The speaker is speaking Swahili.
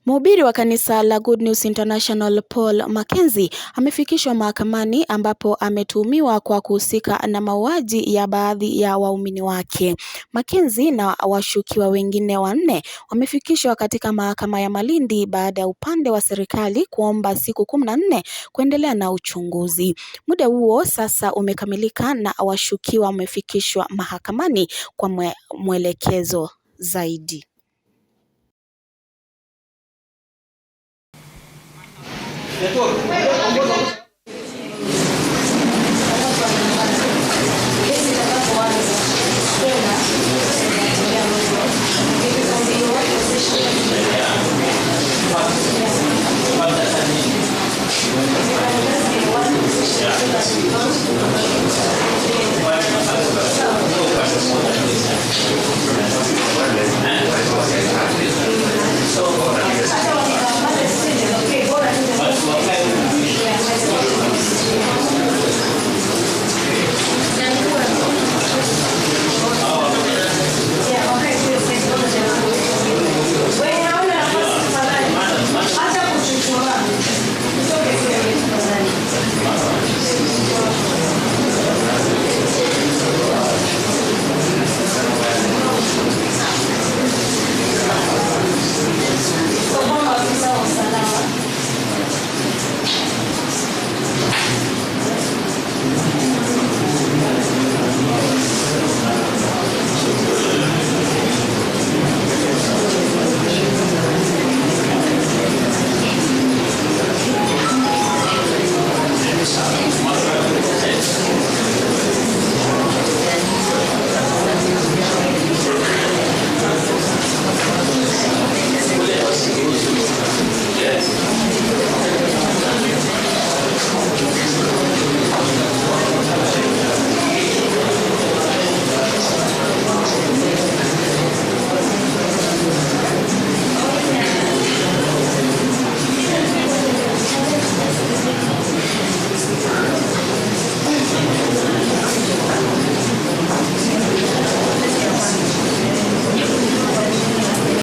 Mhubiri wa kanisa la Good News International Paul Mackenzie amefikishwa mahakamani ambapo ametuhumiwa kwa kuhusika na mauaji ya baadhi ya waumini wake. Mackenzie na washukiwa wengine wanne wamefikishwa katika mahakama ya Malindi baada ya upande wa serikali kuomba siku 14 kuendelea na uchunguzi. Muda huo sasa umekamilika na washukiwa wamefikishwa mahakamani kwa mwelekezo zaidi.